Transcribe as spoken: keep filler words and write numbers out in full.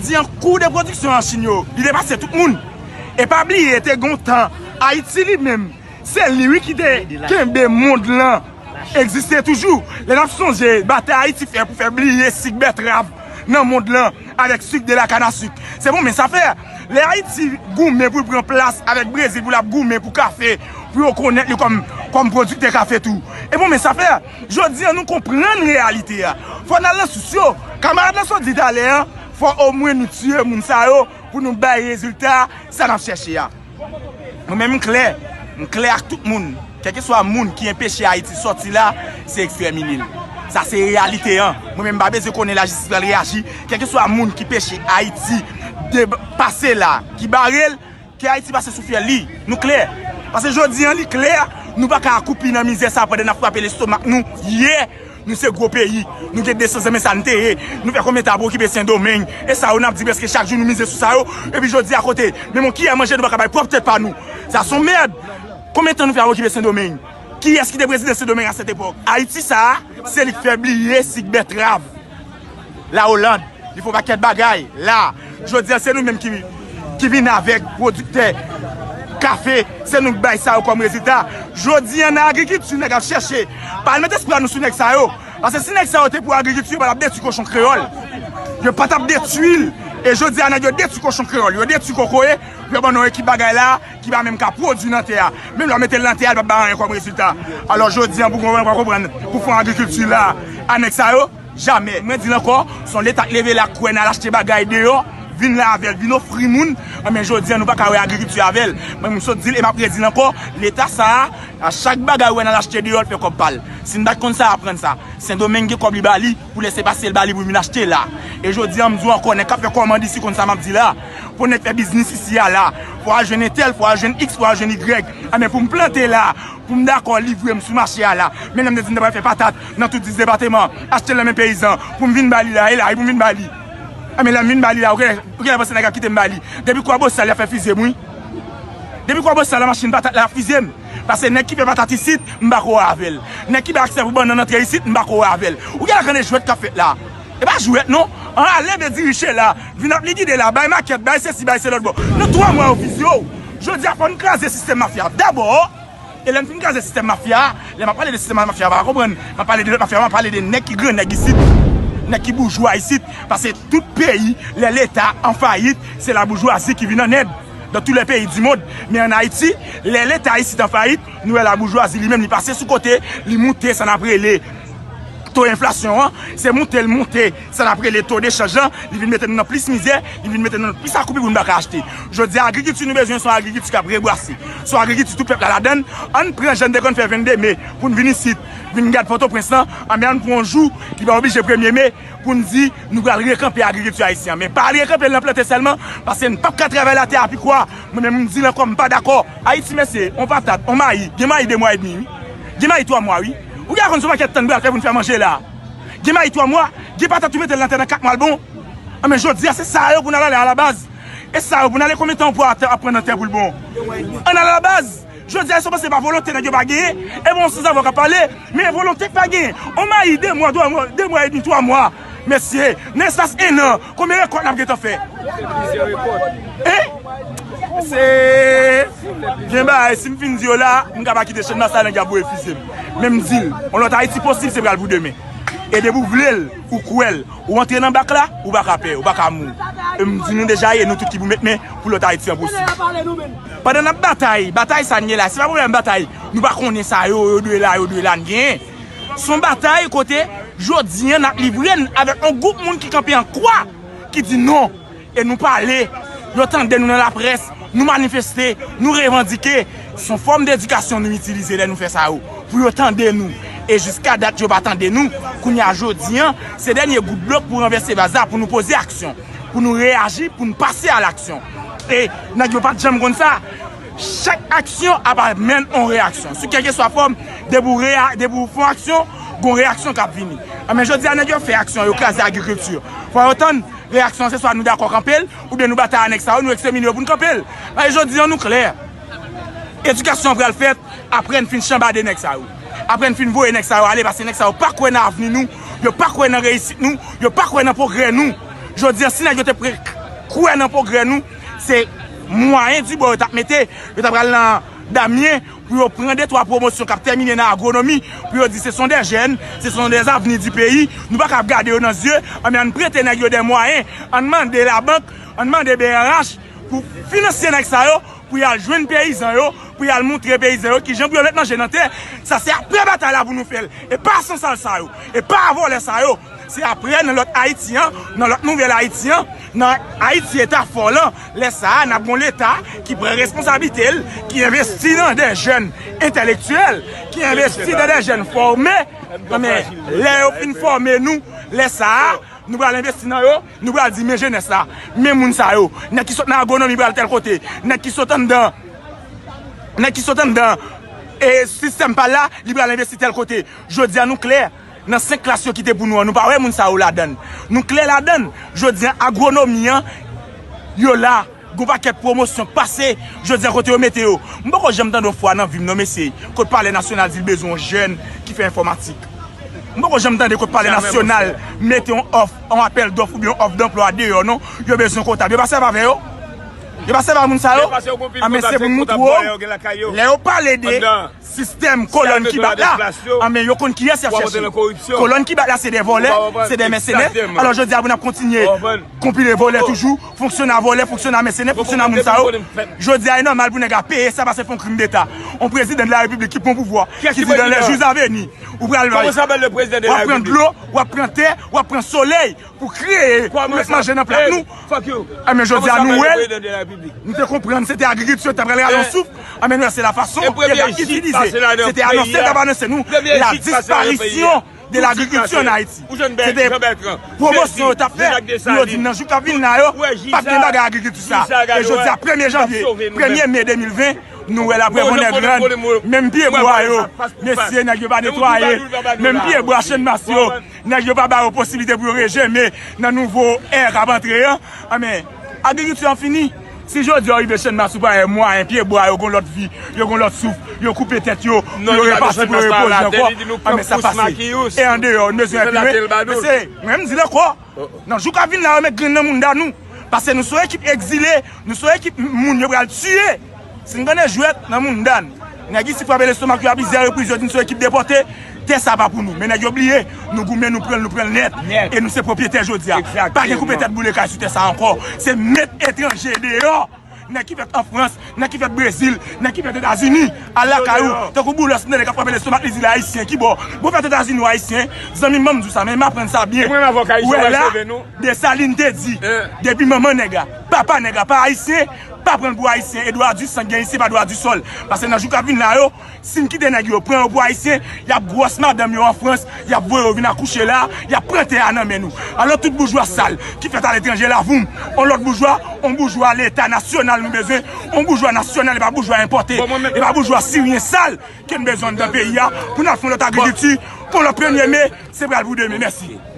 Di an kou de pwodiksyon an Chin yo, li depase tout moun. E pa bliye, te gen yon tan, Ayiti li menm, se li wi ki te kenbe mond lan egziste toujou. Lè n ap sonje batay Ayiti fè pou fè bliye sik bètrav nan mond lan avèk sik de la canne à sucre. Se bon, men sa fè. Lè Ayiti goumen pou l pran plas avèk Brezil, pou l ap goumen pou kafe, pou yo konèt li kòm, kòm pwodiktè kafe tou. E bon, men sa fè. Jodi an, nou konprann reyalite a. Fò n al nan sous yo. Kamarad Lanso di talè an, fò omwen nou tiye moun sa yo pou nou bay rezilta sa n ap chèche a. Mwen menm, m klè. M klè ak tout moun. Kèlkeswa moun ki enpeche Ayiti sòti la, se ekstrèmine l. Sa se reyalite an. Mwen menm, m pa bezwen konnen lajistis pral reyaji. Kèlkeswa moun ki peche Ayiti de pase la, ki bare l, ke Ayiti pase sou fyèl li. Nou klè. Paske jodi an, li klè, nou pa ka akoupi nan mizè sa pandan n ap frape lestomak nou. Yè, nou se gwo peyi. Nou gen de san zanmi sa n te ye. Nou fè konbyen tan ap okipe Sendomeng. E sa yo n ap di prèske chak jou nou mize sou sa yo. Epi jodi a kote, menm yon kiyè manje nou pa ka bay pwòp tèt pa nou. Sa se yon mèd. Konbyen tan nou fè ap okipe Sendomeng? Kiyès ki te prezidan Sendomeng a sèt epòk? Ayiti sa a, se li k fè bliye sik bètrav. La Oland, li fè yon pakèt bagay la. Jodi a, se nou menm ki, ki vin avèk pwodiktè kafe, se nou k bay sa yo kòm rezilta. Jodi a, nan agrikilti, nèg ap chèche. Pa al met espwa nou sou nèg sa yo. Paske si nèg sa yo te pou agrikilti, yo pa t ap detwi kochon kreyòl. Yo pa t ap detwi l. E jodi a, nèg yo detwi kochon kreyòl. Yo detwi kokoye, yo ban nou ekip bagay la, ki pa menm ka pwodui nan tè a. Menm lè w mete l nan tè a, li p ap bay anyen kòm rezilta. Alò, jodi a, pou konprann, pou konprann, pou fon agrikilti la, a nèg sa yo, jamè. Mwen di l ankò, se yon Leta k leve la, kwè n al achte bagay deyò, vin la avè l, vin ofri moun. Anben, jodi a, nou pa ka wè agrikilti avè l. Mwen, m sot di l e m ap redi l ankò, Leta sa a, a chak bagay ou wè n al achte deyò, l fè kòb pa l. Si n pa t konn sa, aprann sa. Sendomeng gen kòb li ba li, pou lese pase l ba li pou l vin achte la. E jodi a, m di w ankò, nèg k ap fè kòmand isi konn sa m ap di la. Pou nèg fè biznis isi a la, fò al jwenn entèl, fò al jwenn iks, fò al jwenn igrèg. Anben, pou m plante la, pou m dakò livre m sou mache a la. Men lè m te di m ta pral fè patat nan tout dis depatman, achte l nan men peyizan, pou m vin ba li la, e la wi pou m vin ba li. Anben, lè m vin ba li la, ou genlè, ou genlè panse nèg ap kite m ba li. Depi Kwabosal, y ap fè fize m wi. Depi Kwabosal, machin patat la ap fize m. Paske nèg ki fè patat isit, m pa ko wè avè l. Nèg ki bay aksè pou bannann antre isit, m pa ko wè avè l. Ou genlè konnen jwèt k ap fèt la. E pa jwèt non. Ann ale vle dirije la. Vin ap ligide la. Bay makèt, bay sesi, bay se lòt bò. Nan twa mwa yo fize w. Jodi a fò n kraze sistèm mafya. Dabò, e lè n fin kraze sistèm mafya, lè m ap pale de sistèm mafya, pa konprann. M ap pale de lòt mafya, m ap pale de nèg ki grannèg isit. Nèg ki boujwa isit. Paske tout peyi, lè Leta an fayit, se laboujwazi ki vin an èd. Dans tous les pays du monde. Men ann Ayiti, lè Leta isit an fayit, nou wè laboujwazi li menm li pase sou kote, li moute sa n ap rele to enflasyon an, se moute l moute sa n ap rele to dechanj lan, li vin mete nou nan plis mizè, li vin mete nou nan plis akoupi pou n pa ka achte. Jodi a, agrikilti nou bezwen se yon agrikilti k ap rebwase, se yon agrikilti tout pèp la ladan l. Ann pran jan n te konn fè venn de me pou n vin isit, vin gad Pòtoprens lan, anben ann pran yon jou ki pa oblije premye me, pou n di nou pral rekanpe agrikilti ayisyen an. Men pa al rekanpe l nan plante sèlman, paske n p ap ka travay latè a pikwa. Mwen menm, m di l ankò, m pa dakò. Ayiti, mesye, on patat, on mayi, gen mayi de mwa edmi, wi. Gen mayi twa mwa, wi. Ou genlè konn se yon pakèt tan n pral fè pou n fè manje la. Gen mayi twa mwa, gen patat ou mete l nan tè nan kat mwa l bon. Anben, jodi a, se sa yo pou n al ale alabaz. E sa yo pou n ale konbyen tan pou ap pran nan tè pou l bon? Ann al alabaz. Jodi a, si w panse pa volonte nèg yo pa genyen, e bon, sanzavwa k ap pale, men volonte k pa genyen. On mayi de mwa, twa mwa, de mwa edmi, twa mwa. Mesye, nan espas en an, konbyen rekòt n ap gentan fè? Hein? Se gen bagay, si m fin di yo la, m ka pa kite Channmas la, nèg y ap voye fize m. Men m di l, on lòt Ayiti posib, se pral pou demen. E depi w vle l, ou kwè l, ou antre nan bak la, ou pa ka pè, ou pa ka mou. E m di nou deja, e nou tout ki pou met men pou lòt Ayiti an posib. Pandan n ap batay, batay sa n ye la, se pa pwoblèm batay, nou pa konnen sa yo, yo dwe la, yo dwe la, n genyen. Se yon batay kote, jodi a, n ap livre n avèk yon gwoup moun ki kanpe an kwa, ki di non. E nou pale, yo tande nou nan laprès, nou manifeste, nou revandike. Se yon fòm dedikasyon nou itilize lè nou fè sa yo, pou yo tande nou. E jiska dat, yo pa tande nou. Kounye a, jodi a, se dènye gout dlo k pou ranvèse vaz la, pou nou poze aksyon, pou nou reyaji, pou nou pase a laksyon. E nèg yo pa t janm konn sa. Chak aksyon ap amenn yon reyaksyon. Sou kèlkeswa fòm, depi w reya-, depi w fè yon aksyon, gon reyaksyon k ap vini. Anben, jodi a, nèg yo fè aksyon, yo kraze agrikilti. Fò yo tann, reyaksyon an se swa nou dakò kanpe l, oubyen nou batay a nèg sa yo, nou ekstèmine yo pou n kanpe l. Paske jodi a, nou klè. Edikasyon an pral fèt apre n fin chanbade nèg sa yo. Apre n fin voye nèg sa yo ale, paske nèg sa yo pa kwè nan avni nou, yo pa kwè nan reyisit nou, yo pa kwè nan pwogrè nou. Jodi a, si nèg yo te pre-, kwè nan pwogrè nou, se mwayen dibò yo t ap mete, yo t ap pral nan Damyen pou yo pran de twa pwomosyon k ap tèmine nan agwonomi, pou yo di se sont des jeunes, ce sont des avenirs du pays. Nou pa ka ap gade yo nan zye, anben ann prete nèg yo de mwayen, ann mande labank, ann mande B R H pou finanse nèg sa yo, pou y al jwenn peyizan yo, pou y al montre peyizan yo kijan pou yo met manje nan tè. Sa se apre batay la pou nou fè l. E pa sansal sa yo, e pa vòlè sa yo. Se apre nan lòt Ayiti an, nan lòt nouvèl Ayiti an, nan Ayiti eta fò lan, lè sa a n ap gon Leta ki pran responsablite l, ki envesti nan de jèn entèlektyèl, ki envesti nan de jèn fòme. Men lè yo fin fòme nou, lè sa a, nou pral envesti nan yo, nou pral di men jenès la, men moun sa yo, nèg ki sot nan agwonomi pral tèl kote, nèg ki sot anndan, nèg ki sot anndan e sistèm pa l la, li pral envesti tèl kote. Jodi a nou klè, nan senk klas yo kite pou nou an, nou pa wè moun sa yo ladann. Nou klè ladann. Jodi a agwonomi an, yo la. Gon pakèt pwomosyon k pase, jodi a kote yo mete yo. M poko janm tande yon fwa nan vi m non mesye, kote palè nasyonal di l bezwen yon jèn ki fè enfòmatik. M poko janm tande kote palè nasyonal mete yon òf, yon apèl dòf oubyen yon òf danplwa deyò non. Yo bezwen kontab. Yo pa sèvi avè yo. Yo pa sèvi a moun sa yo. Anben se pou m moutre w. Lè yo pale de sistèm kolòn ki bat la, anben yo konn kiyès y ap chèche. Kolòn ki bat la se de vòlè, se de mèsenè. Alò jodi a pou n ap kontinye konpile vòlè toujou, fonksyona vòlè, fonksyona mèsenè, fonksyona moun sa yo. Jodi a e nòmal pou nèg la peye sa paske fè yon krim deta. Yon prezidan de la repiblik ki pran pouvwa, ki di dans les jours à venir ou pral bay, w ap pran dlo, w ap pran tè, w ap pran solèy pou kreye, pou met manje nan plat nou. Anben jodi a nou wè l, nou te konprann se te agrikilti yo t ap pral rale yon souf. Anben nou wè se la fason ke l t ap itilize. Se te anonse l t ap anonse nou la disparition de lagrikilti an Ayiti. Se te pwomosyon yo t ap fè pou yo di nan jou k ap vin la yo, p ap gen bagay agrikilti sa. E jodi a premye janvye, premye me de mil ven, nou wè laprè Bonè Grann, menm pye bwa yo, mesye nèg yo pa netwaye, menm pye bwa Channmas yo, nèg yo pa ba yo posiblite pou yo rejenmen nan nouvo è k ap antre an. Anben agrikilti an fini. Si jodi a w rive Channmas ou pa wè mwayen pye bwa yo gon lòt vi, yo gon lòt souf, yo koupe tèt yo, pou yo repati, pou yo repoze ankò, anben sa pase. E andeyò, nou bezwen wè pi lwen. Mesye, mwen m di l ankò, nan jou k ap vin la yo met grenn nan mounda nou. Paske nou se yon ekip egzile, nou se yon ekip moun yo pral tiye. Si n gade jwèt nan mounda n, nèg isit frape lestomak yo a plizyè repriz, yo di n se yon ekip depòte. Tè sa pa pou nou. Men nèg yo bliye, nou goumen, nou pran l, nou pran l nèt. E nou se pwopyetè jodi a. Pa gen koupe tèt boule kay sou tè sa ankò. Se met etranje deyò. Nèg ki fèt an Frans, nèg ki fèt Brezil, nèg ki fèt Etazini. Al lakay ou, tankou Boulos, nèg k ap frape lestomak, li di l ayisyen. Ki bò? Bon, fèt Etazini ou ayisyen? Zanmi m, ban m di w sa, men m aprann sa byen. Ou wè la, Desalin te di, depi manman nèg la, papa nèg la pa ayisyen, pa pran l pou ayisyen. E dwa di san gen isit pa dwa di sòl. Paske nan jou k ap vin la yo, si n kite nèg yo pran yo pou ayisyen, y ap gwòs madanm yo an Frans, y ap voye yo vin akouche la, y ap pran tè a nan men nou. Alò tout boujwa sal ki fèt aletranje la, voum, on lòt boujwa, on boujwa Leta nasyonal nou bezwen, on boujwa nasyonal, e pa boujwa enpòte, e pa boujwa siryen sal ke n bezwen anndan peyi a pou n al fè on lòt agrikilti, pou lòt premye me, se pral pou demen. Mèsi.